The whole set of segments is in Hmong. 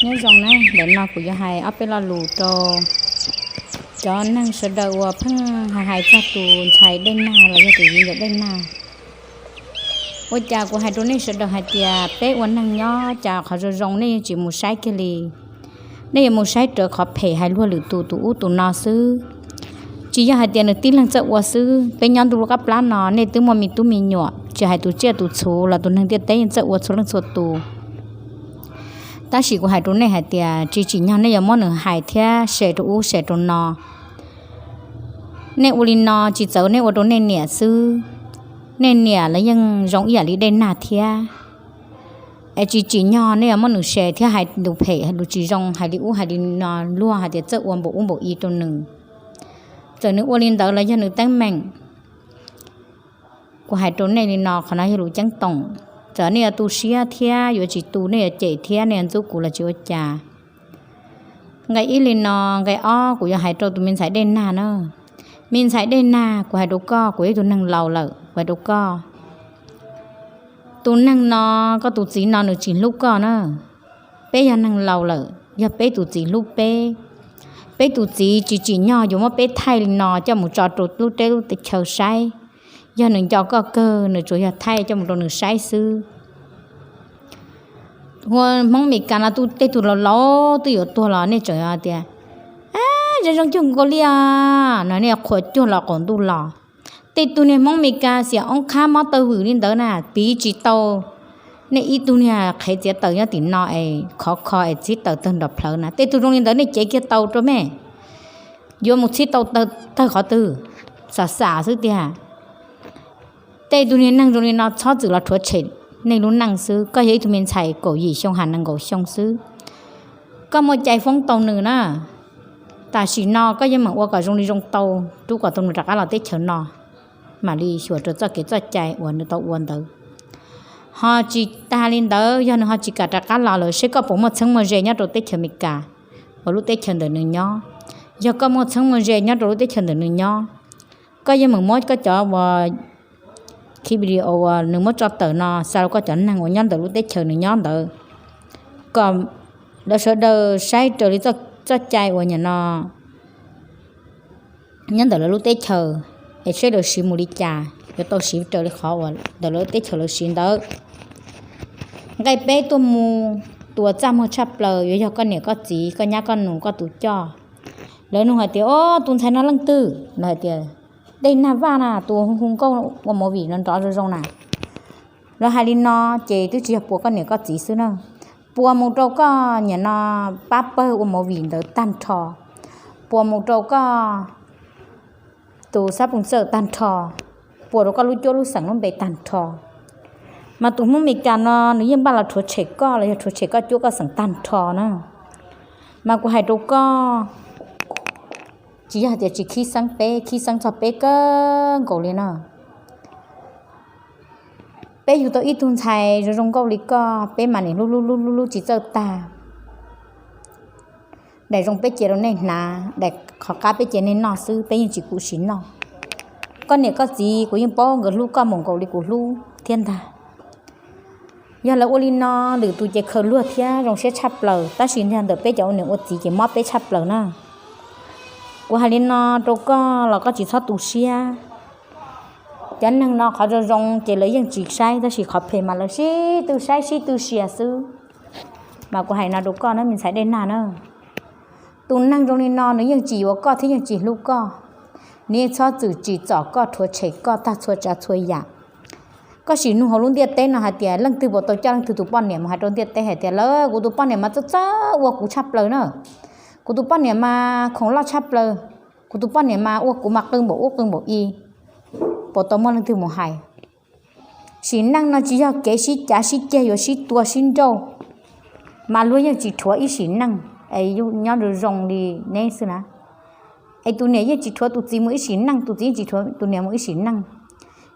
Nyob zoo na, ntawm no kuv yuav hais ob peb lo lus rau cov neeg sawv daws uas pheej hais hais txog tus ntxhais Dej Nag los yog tus viv ncaus Dej Nag. Ua cas kuv hais rau nej sawv daws hais tias peb ua neeg nyob cas qhov zoo zoo nej yeej tsis mus saib kiag li. Nej yuav mus saib rawv qhov phem hais luag lwm tus tus ub tus no xwb. Tsis yog hais tias nws tib leeg txawj ua xwb, peb nyob ntuj lub qab plab no nej twb muaj me tub me nyuam, tsis hais tus tsiaj tus txhu los tus neeg ntiaj teb yeej txawj ua txhua leej txhua tus. Tab sis kuv hais rau nej hais tias tsis tsim nyog nej yuav muab nws hais thiab share rau ub share rau no. Nej ua li no tsis txawm nej ua rau nej niam xwb, nej niam lawv yeej zoo ib yam li Dej Nag thiab. Es tsis tsim nyog nej yuav muab nws share thiab hais lus phem lus tsis zoo hais li ub hais li no luag hais tias txawj ua npaum ub npaum i rau nws. Txawm nws ua li ntawd los yog nws teeb meem. Kuv hais rau nej li no, qhov no yog lus ceeb toom. Txawm nej yuav tu siab thiab yuav tsis tu, nej yuav cem thiab nej yuav ntxub kuv los tsis ua cas. Nqe ib li no, nqe ob kuv yuav hais rau tus me ntxhais Dej Nag na. Me ntxhais Dej Nag, kuv hais rau koj, kuv yog ib tug neeg laus lawm, kuv hais rau koj. Tus neeg no, koj tus txiv no nws tsis hlub koj na. Peb yog neeg laus lawm, yog peb tus txiv hlub peb, peb tus txiv tsis tsim nyog yuav muab peb thaij li no coj mus tso rau lub teb lub chaw saib. Yog nws nco koj kawg nws tsuas yog thaij coj mus rau nws saib xwb. Hmoob Mes Kas no tej tug laus laus twb yuav tuag los nej tseem tias zoo zoo cuag nkaus li no, nej qhuas cuag los qaum ntuj los. Tej tug niag Hmoob Mes Kas xiam oob qhab mob taw vwm li ntawd na piv tsis tau nej ib tug niag qhev txiav taws nyob tim no es khov kho es txhib taws tawg nrov plhawv na. Tej tug zoo li ntawd nej cev kiag tau rau me, yuav mus txhib tau tawg qhov twg? Xam xam xwb tiag. Tej tug niag neeg zoo li no txhob txwm los rhuav tshem nej lub neej xwb. Koj yog ib tug me ntxhais kaum yim xyoo hais nees nkaum xyoo xwb, koj muaj cai foob tau nws na. Tam sim no koj yeej meem ua kom zoo li zoo tau, rub kom tau nws rov qab los teb chaws no, mam li xyuas rau txoj kev txoj cai uas nws tau ua ntawd. Ho tsis tas li ntawd, yog nws ho tsis kam rov qab los lawm seb koj puas muaj txheeb muaj ze nyob rau teb chaws Amelikas uas lub teb chaws ntawm nws nyob. Yog koj muaj txheeb muaj ze nyob rau lub teb chaws ntawm nws nyob, koj yeej meem muab koj cov uas video uas nws muab tso tawm no xa rau koj cov neeg uas nyob ntawm lub teb chaws nws nyob ntawd, kom lawv sawv daws saib raws li txoj cai uas nim no nyob ntawm lawv lub teb chaws, es saib lawv siv mus li cas yuav tau siv raws li qhov uas ntawm lawv lub teb chaws lawv siv ntawd. Nqe peb tuaj mus tua txaj muag tshaj plaws yuav yog koj niam koj txiv, koj nyab koj nus, koj tus coj. Lawv nug hais tias, o, tus ntxhais no leej twg? Lawv hais tias, Dej Nag Vaj na, tus hu hu nkauj ua movie no nrov zoo zoo na. Lawv hais li no ces twb tsis yog puas koj niam koj txiv xwb na, puas mus rau koj nim no pab pawg ua movie ntawd tag nrho, puas mus rau koj tus xab pus txawj tag nrho, puas rau koj lub cuab lub xeem lub npe tag nrho. Mas tus Hmoob Mes Kas no nws yeej npaj los rhuav tshem koj los yog rhuav tshem koj cuab koj xeem tag nrho na. Mas kuv hais rau koj, tsis yog tias tsis khib xeeb peb, khib xeeb txog peb kawg nkaus li na. Peb yug tau ib tug ntxhais zoo zoo nkauj li koj, peb mas nim hlub hlub hlub hlub hlub tsis txawj tag. Daim zoo peb cia rau nej hnav, daim qhov qab peb cia nej noj xwb, peb yeej tsis khuv xim noj. Koj niam koj txiv kuv yeej paub nkawd hlub koj mus nkaus li kuv hlub thiab ntag. Yog lawv ua li no, lwm tus ces khaws luag thiab zoo siab tshaj plaws, tab sis yog ntawm peb cov ua niam ua txiv ces mob peb tshaj plaws na. Kuv hais li no rau koj los koj tsis txhob tu siab. Cov neeg no qhov zoo zoo ces lawv yeej tsis saib, tab sis qhov phem mas lawv sib tw saib sib tw sia xwb. Mas kuv hais no rau koj na me ntxhais Dej Nag na, tus neeg zoo li no nws yeej tsis yuav koj thiab yeej tsis hlub koj. Nws yeej txhob txwm tsim txom koj, rhuav tshem koj tag txhua tsav txhua yam. Koj sim nug hauv lub ntiaj teb no hais tias leej twg puas tau coj leej twg tus poj niam mus hais rau ntiaj teb hais tias, lawv, kuv tus poj niam mas txawj txawj ua kuv tshaj plaws na, kuv tus poj niam mas khoom loj tshaj plaws, kuv tus poj niam mas ua kuv mas qw npaum ub qw npaum i. Puas tau muaj leej twg mus hais? Sim neej no tsis yog kev sib cav sib ceg yuav sib tua sib nrauj, mas luag yeej tsis rhuav ib sim neej es nyob zoo zoo li neb xwb na. Es tus niam yeej tsis rhuav tus txiv mus ib sim neej, tus txiv yeej tsis rhuav tus niam mus ib sim neej.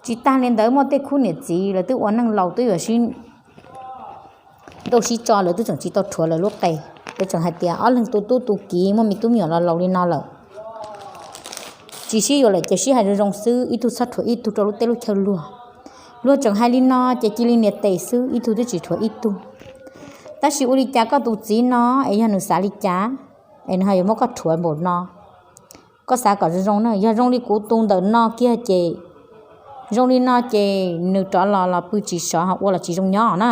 Tsis tag li ntawd muaj tej khub niam txiv lawv twb ua neej laus twb yuav sib nrauj sib tso, lawv twb tseem tsis tau rhuav lawv lub qe. Lawv tseem hais tias ob leeg tu tub tu kiv muaj me tub me nyuam los laus li no lawm, tsis sib yuav lawm ces sib hais zoo zoo xwb, ib tug txhob rhuav ib tug rau lub teb lub chaw luag. Luag tseem hais li no ces cia li nias tes xwb, ib tug twb tsis rhuav ib tug. Tab sis ua li cas koj tus txiv no es yog nws xav li cas es nws ho yuav muab koj rhuav npaum no? Koj xav kom zoo zoo na, yog zoo li kuv tus ntawm no kiag ces, zoo li no ces nws rov los los pw tsis sov ho ua los tsis zoo nyob na.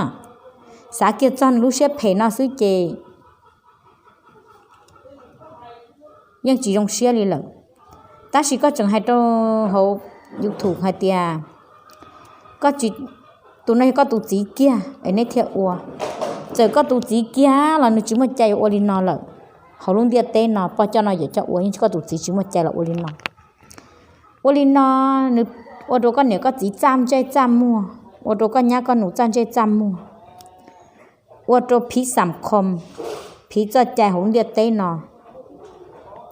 Xav kiag txog nws lub siab phem no xwb ces yeej tsis zoo siab li lawm. Tab sis koj tseem hais rau hauv YouTube hais tias, koj tsis, tus no yog koj tus txiv kiag es neb thiaj ua. Txawm koj tus txiv kiag los nws tsis muaj cai yuav ua li no lawm. Hauv lub ntiaj teb no pog coj no yawm coj ua yeej koj tus txiv tsis muaj cai los ua li no. Ua li no, nws ua rau koj niam koj txiv txaj ntsej txaj muag, ua rau koj nyab koj nus txaj ntsej txaj muag, ua rau phiv xam khom, phiv txoj cai hauv lub ntiaj teb no.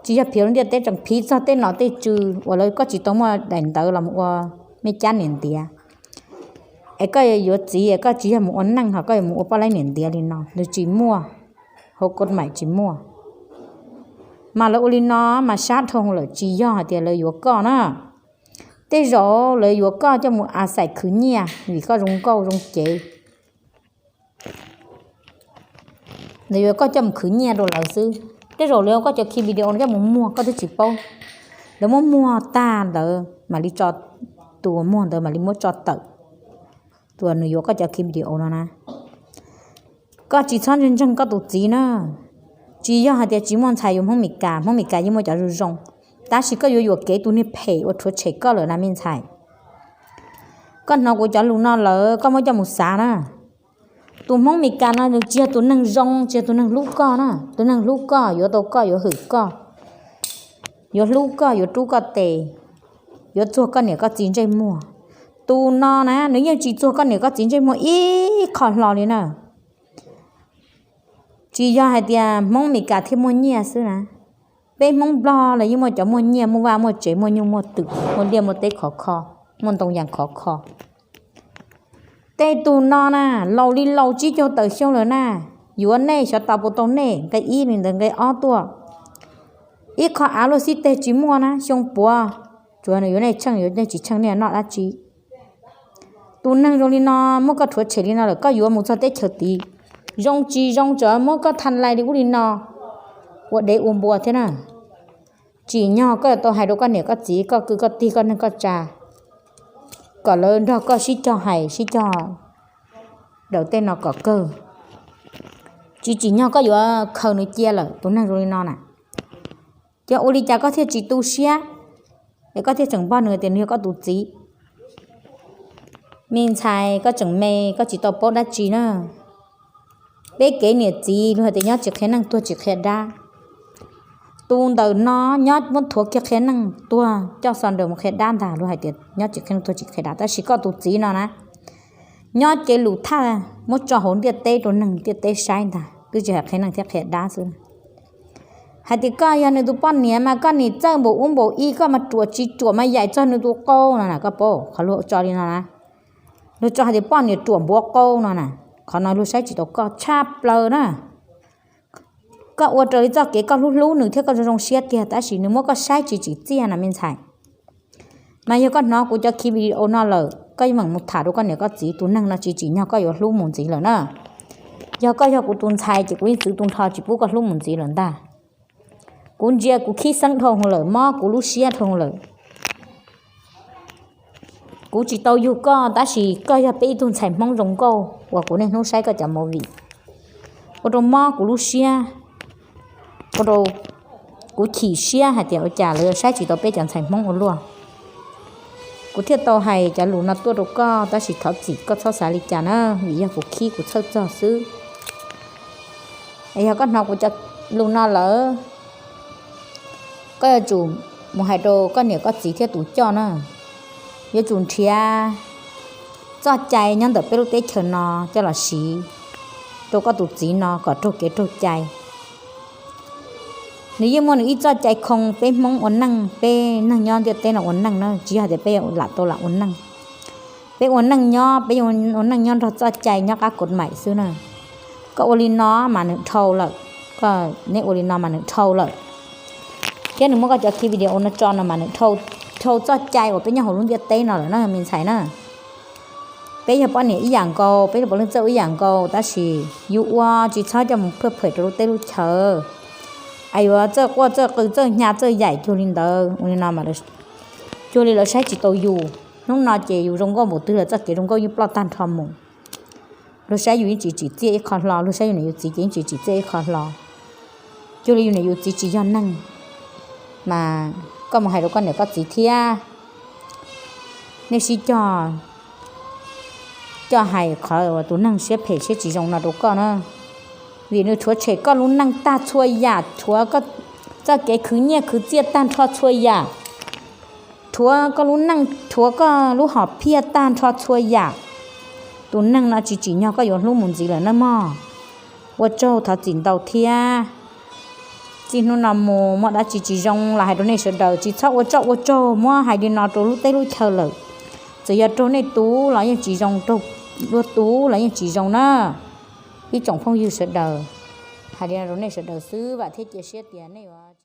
Tsis yog phiv hauv lub ntiaj teb, tseem phiv txog tej nom tej tswv uas lawv koj tsis tau muaj daim ntawv los mus ua mej cab niam ntiav. Es koj yuav txiv es koj tsis yog mus ua neej ho koj yuav mus ua poj laib niam ntiav li no, nws tsis muaj, hauv koj maim tsis muaj. Mas lawv ua li no mas sab dhau lawm, tsis yog hais tias lawv yuav koj na. Tej zaum lawv yuav koj coj mus a xaim khwv nyiaj vim koj zoo nkauj zoo cev. Lawv yuav koj coj mus khwv nyiaj rau lawv xwb. Tej zaum lawv yuav koj cov ki video no coj mus muag koj twb tsis paub. Lawv muab muag tag ntawd mam li tso, tus uas muag ntawd mam li muab tso tawm. Tus uas nws yuav koj cov ki video no na, koj tsis txhob ntseeg ntseeg koj tus txiv na. Tsis yog hais tias tsis muaj ntxhais yuav Hmoob Mes Kas, Hmoob Mes Kas yeej muaj cov zoo zoo, tab sis koj yuav yuam kev tus niag phem uas rhuav tshem koj lawm na me ntxhais. Koj hnov kuv cov lus no lawm koj muab coj mus xav na. Tus Hmoob Mes Kas no nws tsis yog tus neeg zoo, tsis yog tus neeg hlub koj na. Tus neeg hlub koj yuav tau koj, yuav hwm koj, yuav hlub koj, yuav rub koj tes, yuav txuag koj niam koj txiv ntsej muag. Tus no na nws yeej tsis txuag koj niam koj txiv ntsej muag ib qho hlo li na. Tsis yog hais tias Hmoob Mes Kas thiaj muaj nyiaj xwb na. Peb Hmoob Nplog los yeej muaj cov muaj nyiaj, muaj vaj muaj tsev, muaj nyuj muaj twm, muaj liaj muaj teb khov kho, muaj ntoo yas khov kho. Tej tus no na, laus li laus tsib caug tawm xyoo lawm na, yuav nej xyov tau puas tau nej, nqe ib li ntawd nqe ob tuaj. Ib qho av luaj xib teg tsis muaj na, xyoo puav, tsuas nws yuav nej tsheej, yuav nej tsis tsheej nej noj dab tsi. Tus neeg zoo li no muab koj rhuav tshem li no lawm koj yuav mus txog teb chaws tid, zoo tsis zoo tseem muab koj tha lais li ub li no, ua dev ua npua thiab na. Tsim nyog koj yuav tau hais rau koj niam koj txiv, koj kwv koj tij, koj neej koj tsa, kom lawv nrog koj sib cog hais sib cog daws tej no kom kawg. Tsis tsim nyog koj yuav khaws nws cia lawm tus neeg zoo li no na. Ces ua li cas koj thiaj tsis tu siab, es koj thiaj tseem npog nws tias nws yog koj tus txiv? Me ntxhais, koj tseem me koj tsis tau paub dab tsi na. Peb kev niam txiv luag hais tias nyob tsis qhia neej tuag tsis qhia dab. Tus ntawm no nyob muab thuav kiag qhia neej, tuag coj xo nraws mus qhia dab ntag, luag hais tias nyob tsis qhia neej tuag tsis qhia dab, tab sis koj tus txiv no na, nyob ces lus thaj muab tso hauv ntiaj teb rau neeg ntiaj teb saib ntag, twb tsis hais qhia neej thiab qhia dab xwb. Hais tias koj yog nws tus poj niam mas koj nim txawj npaum ub npaum i, koj mas ruam tsis ruam mas yaim txog nws tus qau no na, koj paub qhov luag tso li no na. Luag tso hais tias poj niam ruam npuav qau no na, qhov no luag saib tsis taus koj tshaj plaws na. Koj ua raws li txoj kev koj hlub hlub nws thiab koj zoo zoo siab tiag, tab sis nws muab koj saib tsis tsim txiaj na me ntxhais. Mas yog koj hnov kuv cov ki video no lawm, koj yeej meem mus tham rau koj niam koj txiv, tus neeg no tsis tsim nyog koj yuav hlub mus ntxiv lawm na. Yog koj yog kuv tus ntxhais ces kuv yeej txwv tu nrho tsis pub koj hlub mus ntxiv lawm ntag. Kuv ntsia kuv khib xeeb dhau lawm, mob kuv lub siab dhau lawm. Kuv tsis tau yug koj, tab sis koj yog peb ib tug ntxhais Hmoob zoo nkauj uas kuv niaj hnub saib koj cov movie, ua rau mob kuv lub siab, ua rau kuv chim siab hais tias ua cas lawv yuav saib tsis tau peb cov ntxhais Hmoob ua luaj. Kuv thiaj tau hais cov lus no tuaj rau koj, tab sis thov txim koj txhob xav li cas na, vim yog kuv khib kuv txhawj txog xwb. Es yog koj hnov kuv cov lus no lawm, koj yuav tsum mus hais rau koj niam koj txiv thiab tus coj na, yuav tsum nrhiav txoj cai nyob ntawm peb lub teb chaws no coj los siv rau koj tus txiv no kom raug kev raug cai. Nws yeej muaj nws ib txoj cai khoo peb Hmoob ua neej, peb neeg nyob ntiaj teb no ua neej na, tsis yog tias peb lam tau lam ua neej. Peb ua neej nyob, peb ua neej nyob nrog txoj cai nyob qab kod maim xwb na. Koj ua li no mas nws dhau lawm, koj, neb ua li no mas nws dhau lawm. Thiab nws muab koj cov ki video no tso no mas nws dhau txoj cai uas peb nyob hauv lub ntiaj teb no lawm na me ntxhais na. Peb yog poj niam ib yam nkaus, peb lub puav leej txawj ua ib yam nkaus, tab sis yus ua tsis txhob coj mus phuaj phem rau lub teb lub chaw, es yuav txawj quaj txawj qw txawj hnyav txawj yaim cuag li ntawd, ua li no mas cuag li lawv saib tsis taus yus. Hnub no ces yus zoo nkauj npaum twg los txoj kev zoo nkauj yeej ploj tag nrho mus. Luag saib yus yeej tsis tsim txiaj ib qho hlo, luag saib yus niam yus txiv ces yeej tsis tsim txiaj ib qho hlo. Cuag li yus niam yus txiv tsis yog neeg, mas koj mus hais rau koj niam koj txiv thiab. Nej sib cog, coj hais qhov uas tus neeg siab phem siab tsis zoo no rau koj na, vim nws rhuav tshem koj lub neej tag txhua yam, rhuav koj txoj kev khwv nyiaj khwv txiaj tag nrho txhua yam, rhuav koj lub neej, rhuav koj lub hom phiaj tag nrho txhua yam. Tus neeg no tsis tsim nyog koj yuav hlub mus ntxiv lawm nawb mog. Ua tsaug, thov txim ntau thiab. Txij hnub no mus muaj dab tsi tsis zoo los hais rau nej sawv daws, tsis txhob ua tsoj ua tsaug muab hais li no rau lub teb lub chaw lawm. Txawm yog raug nej tus los yeej tsis zoo, raug luag tus los yeej tsis zoo na. Ib tsoom phooj ywg sawv daws, hais li no rau nej sawv daws xwb, vam thiab cia siab tias nej yuav